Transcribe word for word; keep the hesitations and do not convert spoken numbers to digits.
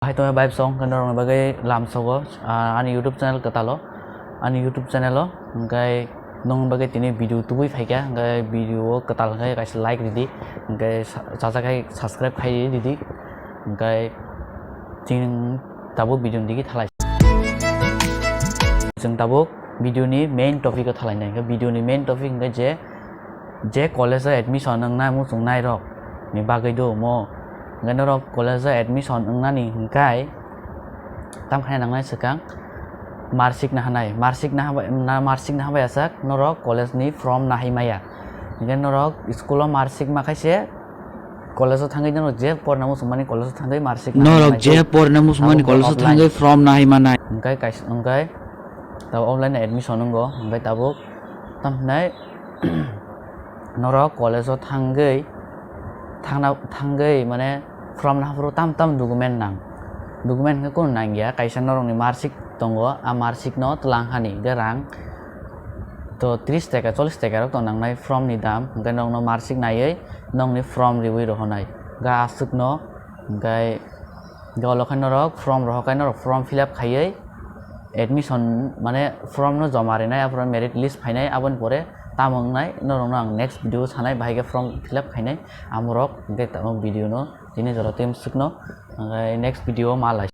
Hai tongwi vibe song, hwnkhe norokni bagwi lamsogo, ah, ani YouTube channel kwtalo, ani YouTube channel o, hwnkhe nongni bagwi tini video tubui phaikha, hwnkhe video o kwtal hwnkhe kaisa like ridi, hwnkhe sa-, chajak khai subscribe khai ridi, hwnkhe chwng tabuk video ni digi thalai. Chwng tabuk video ni main topic o thalainai, hwnkhe video ni main topic hwnkhe je, je college o admission wngnai muchungnairok ni bagwi do omo. Hwnkhe norok college o admission wngnani hwnkhe tam khaina nangnai swkang marksheet nahanai, marksheet nahabai, na-, marksheet nahabai asak norok college ni form nahai maya. Hwnkhe norok school o marksheet ma khaise college o thangwi norok je porna muchungmani college o thangwi marksheet nahanai. Norok je porna muchungmani college o thangwi form nahai manai. Hwnkhe kaisa, hwnkhe tabuk offline admission wngo, hwnkhe tabuk tam hinai norok college o thangwi, thangna, thangwi mane form nahaphuru tam tam document nang. Document hwnkhe kunu nangya, kaisa norokni marksheet tongo, a marksheet no twlang hani hwnkhe rang to tris taka, chollis taka rok tong nangnai form ni dam, hwnkhe norokno marksheet naiwi nokni form riwi rohonai. Hwnkhe aswkno hwnkhe, hwnkhe olo khe norok form rohor khe norok form fill up khaiwi admission mane form no joma rinai, aphuru merit list phainai, aboni pore tamo wngnai norokno ang next video o sanai, bahai khe form fill up khainai amorok. Hwnkhe tamo video no tini jora tei swkno, hwnkhe next video o ma lai.